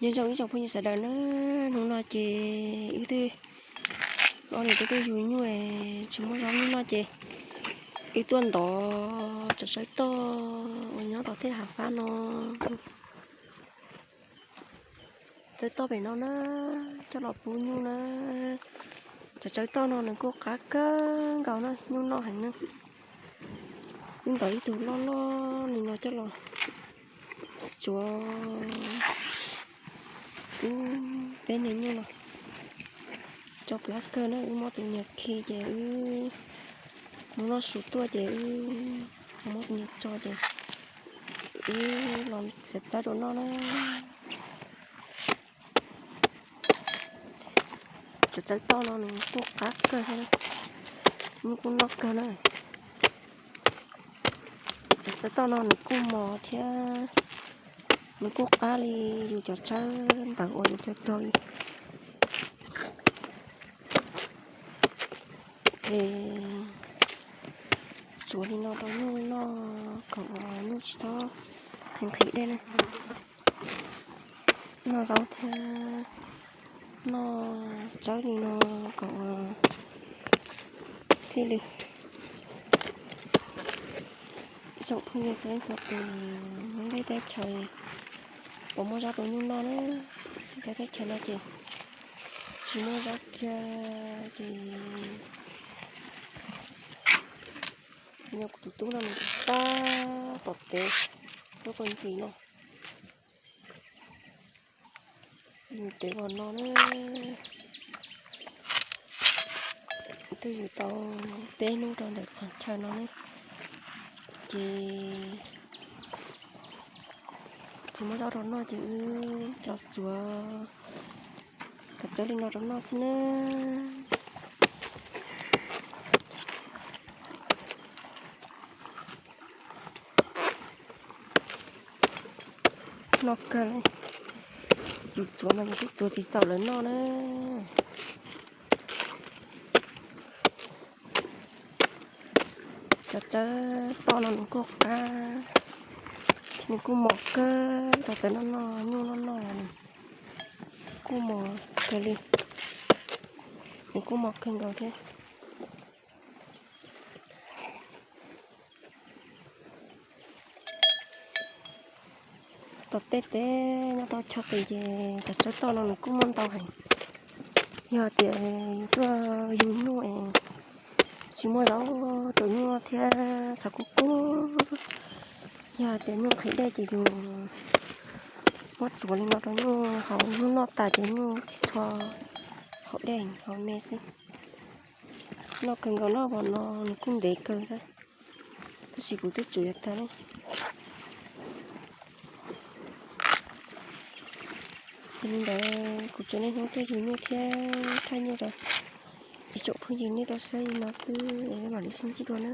Nyob zoo ib tsoom phooj ywg sawv daws na, hnub no ces wb twb, ob niam tub twb yug nyuj tsis muaj zaub nyuj noj ces wb tuaj ntov cov tsawb toj uas nyob tom tej hav fab no. Tsawb toj pem no na, coj los pub nyuj na. Cov tsawb toj no nws kuj qab kawg nkaus na, nyuj noj heev na. Wb ntov ib tug loj loj li no coj los tsuav wb peb niag nyuj no. Tso plab kawg na, wb muab tus niag khi ces wb mus noj su tuaj ces wb muab tus niag tso ces wb los txiav tsawb rau noj na. Cov tsawb toj no nws kuj qab kawg thiab, nyuj kuj noj kawg na. Cov tsawb toj no nws kuj mos thiab, nws kuj qab li yus cov tsawb ntawd uas yus cog cog li. Ces tsuav li no rau nyuj noj kom uas nyuj tsis txhob nqhis dej na. Noj zaub thiab noj tsawb li no kom uas thiaj li, ib tsoom phooj ywg txhua leej txhua tus, nyob nqis teb chaws puas muaj zaub rau nyuj noj na. Nyob teb chaws no ces tsis muaj zaub kiag ces, no kuv tus tub no nws tab tom tev lub kua ntxis no, nws tev vos no na. Twb yus tau peb hnub rau ntawm qhov chaw no ne, ces tsis muaj zaub rau noj ces wb los tsuav cov tsawb li no rau noj xwb na. Noj kawg li, yus tsuav mas yus twb tsuav tsis txaus lawv noj na. Cov tsawb toj no nws kuj qab thiab nws kuj mos kawg, cov tsawb noj noj nyuj noj noj nws kuj mos kawg li, nws kuj mos kawg nkaus thiab. Tom tej teb nyob rau chaw qis ces cov tsawb toj no nws kuj muaj ntau heev. Yog tias yus tuaj yug nyuj es tsis muaj zaub rau nyuj thiab tshav kub kub, yog tias nyuj nqhis dej ces yus muab tsuav li no rau nyuj haus, nyuj noj tas ces nyuj tsis tshua haus dej, haus me xwb. Noj kawg nkaus na, vos no nws kuj ntev kawg thiab, tab sis kuv twb tsuav yuav tag na. Yog li ntawd kuv tseem niaj hnub tuaj yug nyuj thiab thaij nyuj rau ib tsoom phooj ywg nej tau saib li no xwb, es mam li sib ntsib dua na.